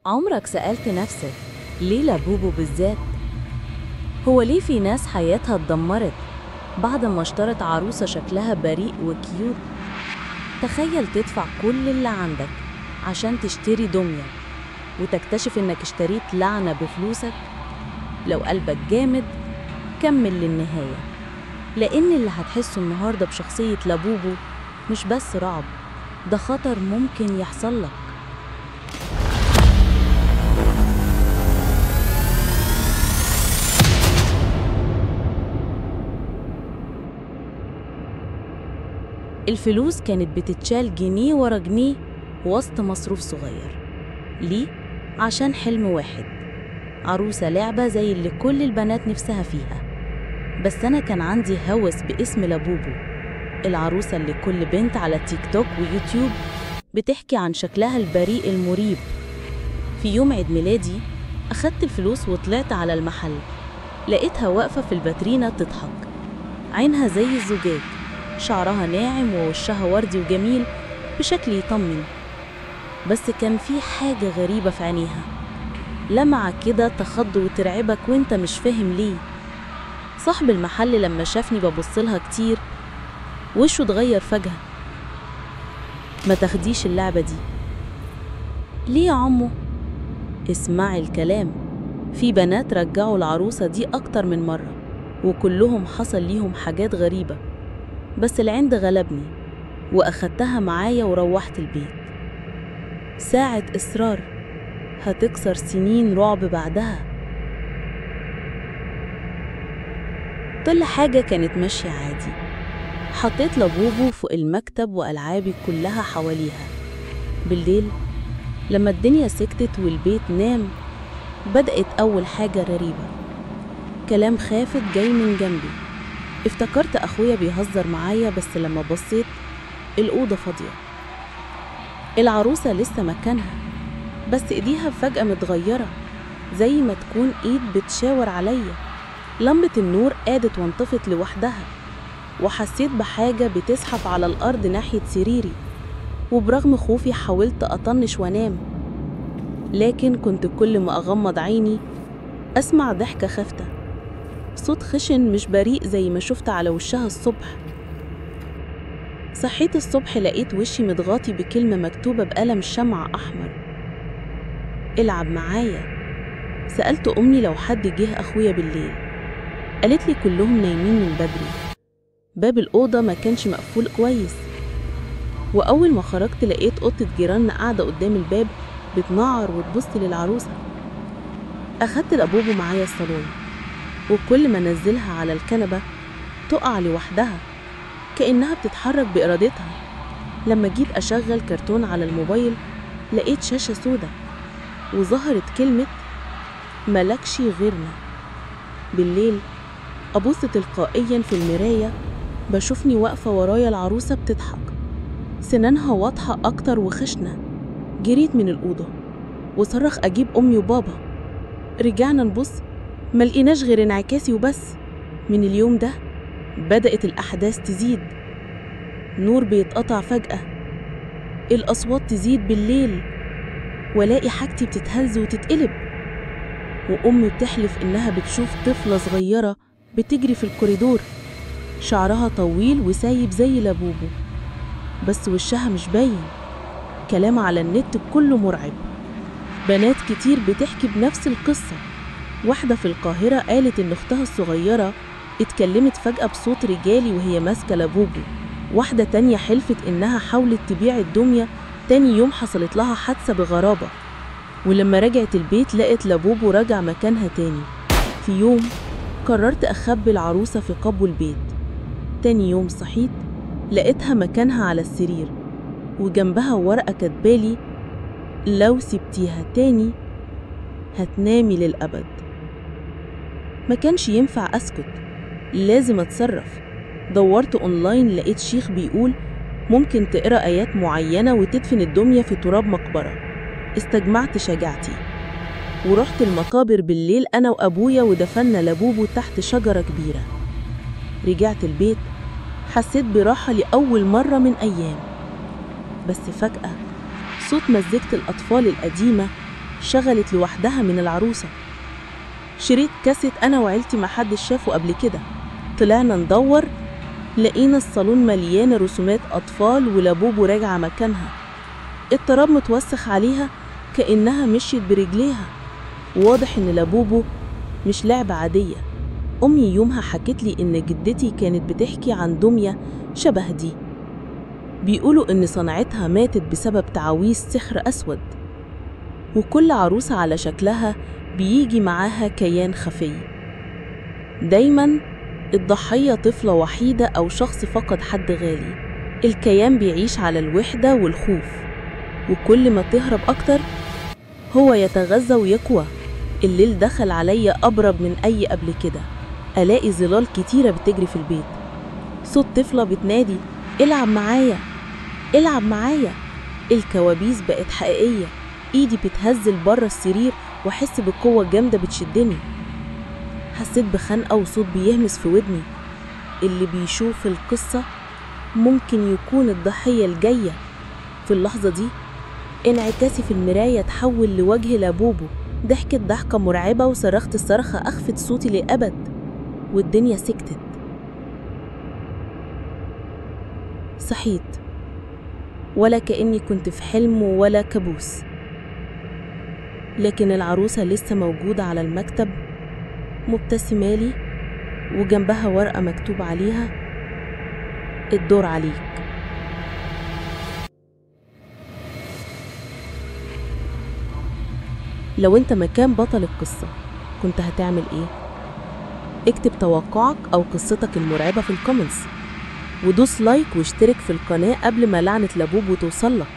عمرك سألت نفسك ليه لابوبو بالذات؟ هو ليه في ناس حياتها اتدمرت بعد ما اشترت عروسة شكلها بريء و cute؟ تخيل تدفع كل اللي عندك عشان تشتري دمية وتكتشف انك اشتريت لعنة بفلوسك. لو قلبك جامد كمل للنهاية، لأن اللي هتحسه النهاردة بشخصية لابوبو مش بس رعب، ده خطر ممكن يحصل لك. الفلوس كانت بتتشال جنيه ورا جنيه وسط مصروف صغير. ليه؟ عشان حلم واحد، عروسة لعبة زي اللي كل البنات نفسها فيها. بس أنا كان عندي هوس باسم لابوبو، العروسة اللي كل بنت على تيك توك ويوتيوب بتحكي عن شكلها البريء المريب. في يوم عيد ميلادي أخدت الفلوس وطلعت على المحل، لقيتها واقفة في الباترينا تضحك، عينها زي الزجاج، شعرها ناعم ووشها وردي وجميل بشكل يطمن. بس كان في حاجة غريبة في عينيها، لمعة كده تخض وترعبك وانت مش فاهم ليه. صاحب المحل لما شافني ببصلها كتير وشه اتغير فجأة. ما تاخديش اللعبة دي. ليه يا عمو؟ اسمعي الكلام، في بنات رجعوا العروسة دي أكتر من مرة وكلهم حصل ليهم حاجات غريبة، بس العند غلبني وأخدتها معايا وروحت البيت. ساعة إصرار هتكسر سنين رعب بعدها. كل حاجة كانت ماشية عادي، حطيت لابوبو فوق المكتب وألعابي كلها حواليها. بالليل لما الدنيا سكتت والبيت نام، بدأت أول حاجة غريبة، كلام خافت جاي من جنبي. افتكرت أخويا بيهزر معايا، بس لما بصيت الأوضة فاضية، العروسة لسه مكانها، بس إيديها فجأة متغيرة زي ما تكون إيد بتشاور عليا. لمبة النور قادت وانطفت لوحدها، وحسيت بحاجة بتزحف على الأرض ناحية سريري. وبرغم خوفي حاولت أطنش وأنام، لكن كنت كل ما أغمض عيني أسمع ضحكة خافتة، صوت خشن مش بريء زي ما شفت على وشها الصبح. صحيت الصبح لقيت وشي متغاطي بكلمة مكتوبة بقلم شمع أحمر، العب معايا. سألت أمي لو حد جه أخويا بالليل، قالت لي كلهم نايمين من بدري. باب الأوضة ما كانش مقفول كويس، وأول ما خرجت لقيت قطة جيراننا قاعدة قدام الباب بتنعر وتبص للعروسة. أخدت لابوبو معايا الصالون، وكل ما نزلها على الكنبة تقع لوحدها كأنها بتتحرك بإرادتها. لما جيت أشغل كرتون على الموبايل لقيت شاشة سودة وظهرت كلمة ملكش غيرنا. بالليل أبص تلقائيا في المراية، بشوفني واقفة ورايا العروسة بتضحك، سنانها واضحة أكتر وخشنة. جريت من الأوضة وصرخ أجيب أمي وبابا. رجعنا نبص ملقيناش غير انعكاسي وبس. من اليوم ده بدأت الأحداث تزيد، نور بيتقطع فجأة، الأصوات تزيد بالليل، ولاقي حاجتي بتتهز وتتقلب، وأمي بتحلف إنها بتشوف طفلة صغيرة بتجري في الكوريدور، شعرها طويل وسايب زي لابوبو، بس وشها مش باين. كلام على النت كله مرعب، بنات كتير بتحكي بنفس القصة. واحدة في القاهرة قالت إن أختها الصغيرة اتكلمت فجأة بصوت رجالي وهي ماسكة لابوبو. واحدة تانية حلفت إنها حاولت تبيع الدمية، تاني يوم حصلت لها حادثة بغرابة، ولما رجعت البيت لقت لابوبو رجع مكانها تاني. في يوم قررت أخبي العروسة في قبو البيت. تاني يوم صحيت لقيتها مكانها على السرير، وجنبها ورقة كاتبالي لو سبتيها تاني هتنامي للأبد. ما كانش ينفع أسكت، لازم أتصرف. دورت أونلاين لقيت شيخ بيقول ممكن تقرأ آيات معينة وتدفن الدمية في تراب مقبرة. استجمعت شجاعتي ورحت المقابر بالليل أنا وأبويا، ودفنا لابوبو تحت شجرة كبيرة. رجعت البيت حسيت براحة لأول مرة من أيام، بس فجأة صوت مزيكة الأطفال القديمة شغلت لوحدها من العروسة. شريط كاسيت أنا وعيلتي ما حدش شافه قبل كده. طلعنا ندور، لقينا الصالون مليان رسومات أطفال ولابوبو راجعة مكانها، التراب متوسخ عليها كأنها مشيت برجليها. واضح إن لابوبو مش لعبة عادية. أمي يومها حكت لي إن جدتي كانت بتحكي عن دمية شبه دي، بيقولوا إن صنعتها ماتت بسبب تعاويذ سحر أسود، وكل عروسة على شكلها بيجي معاها كيان خفي. دايماً الضحية طفلة وحيدة أو شخص فقد حد غالي. الكيان بيعيش على الوحدة والخوف، وكل ما تهرب أكتر هو يتغذى ويقوى. الليل دخل عليا أبرب من أي قبل كده. ألاقي ظلال كتيرة بتجري في البيت، صوت طفلة بتنادي العب معايا العب معايا. الكوابيس بقت حقيقية، إيدي بتهزل بره السرير وأحس بقوة جامدة بتشدني. حسيت بخنقة وصوت بيهمس في ودني، اللي بيشوف القصة ممكن يكون الضحية الجاية. في اللحظة دي انعكاسي في المراية تحول لوجه لابوبو. ضحكت ضحكة مرعبة وصرخت الصرخة أخفت صوتي للأبد، والدنيا سكتت. صحيت ولا كأني كنت في حلم ولا كابوس، لكن العروسة لسه موجودة على المكتب مبتسمالي، وجنبها ورقة مكتوب عليها الدور عليك. لو انت مكان بطل القصة كنت هتعمل ايه؟ اكتب توقعك او قصتك المرعبة في ال comments، ودوس like واشترك في القناة قبل ما لعنة لابوبو توصلك.